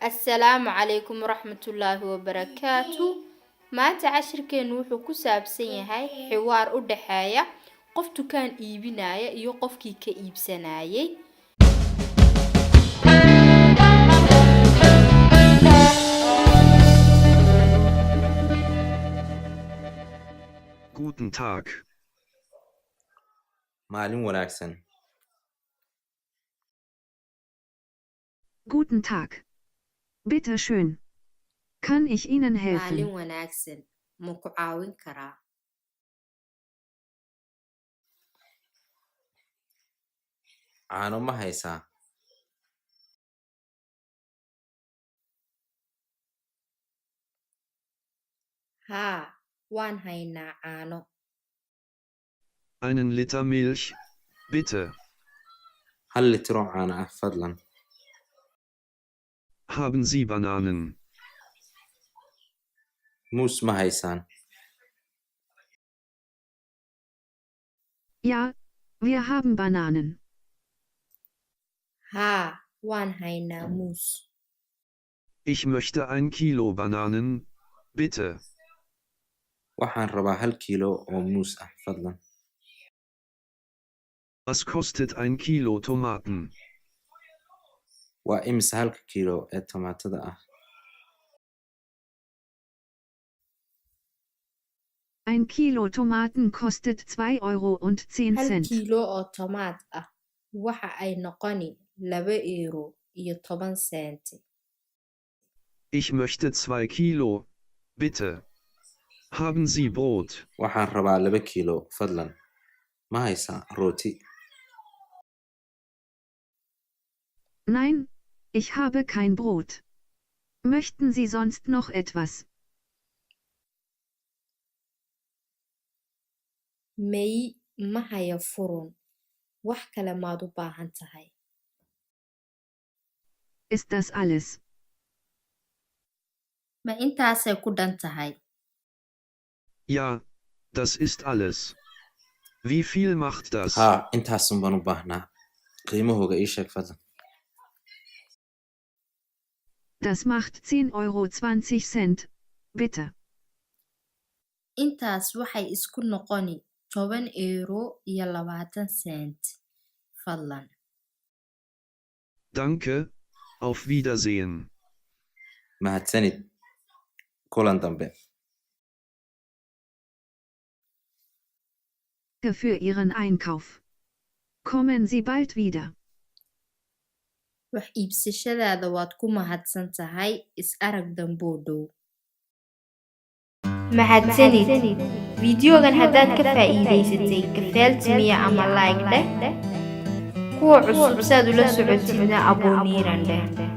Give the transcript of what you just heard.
Assalaamu calaykum waraxmatullaahi wabarakaatu. Maanta cashirkeenu wuxuu ku saabsan yahay xiwaar u dhexeeya qof dukaan iibinaya iyo qofkii ka iibsanayay. Guten Tag. Maalin wanaagsan. Guten Tag. Bitte schön. Kann ich Ihnen Maalin helfen? wanaagsan, ma ku caawin karaa? Caano ma haysaa? Haa, waan haynaa caano. Einen Liter Milch, bitte. 1 litir oo caano ah, fadlan. Haben Sie Bananen? Muus ma haysaan? Ja, wir haben Bananen. Haa, waan haynaa muus. Ich möchte ein Kilo Bananen, bitte. Waxaan rabaa 1 kiilo oo muus ah, fadlan. Was kostet ein Kilo Tomaten? Waa imisa halka kiilo ee tamaatada ah? Ein Kilo Tomaten kostet 2,10 Euro. Hal Cent. kiilo oo tomaat ah waxa ay noqoni 2 euro iyo 10 senti. Ich möchte 2 Kilo, bitte. Haben Sie Brot? Waxaan rabaa 2 kiilo, fadlan. Ma haysaa rooti? Nein, ich habe kein Brot. Möchten Sie sonst noch etwas? May, ma hayo furun. Wax kale maad u baahan tahay? Ist das alles? Ma intaasay ku dhan tahay? Ja, das ist alles. Wie viel macht das? Haa, intaasun baan u baahnaa. Qiimahooga ii sheeg, fadlan. Das macht 10,20 Euro, bitte. Intaas waxay isku noqoni 10 euro iyo 20 sent, fadlan. Danke, auf Wiedersehen. Mahadsanid, kulan dambe. Für Ihren Einkauf. Kommen Sie bald wieder. Wax iibsashadaada waad ku mahadsan tahay. Is arag damboo dhow. Mahadsanid. Fiidiyogan haddaad ka faa'iidaysatay, kafeeltimiya ama like dheh. Kuwa cusub saad ula socotidna abonnieren dheh.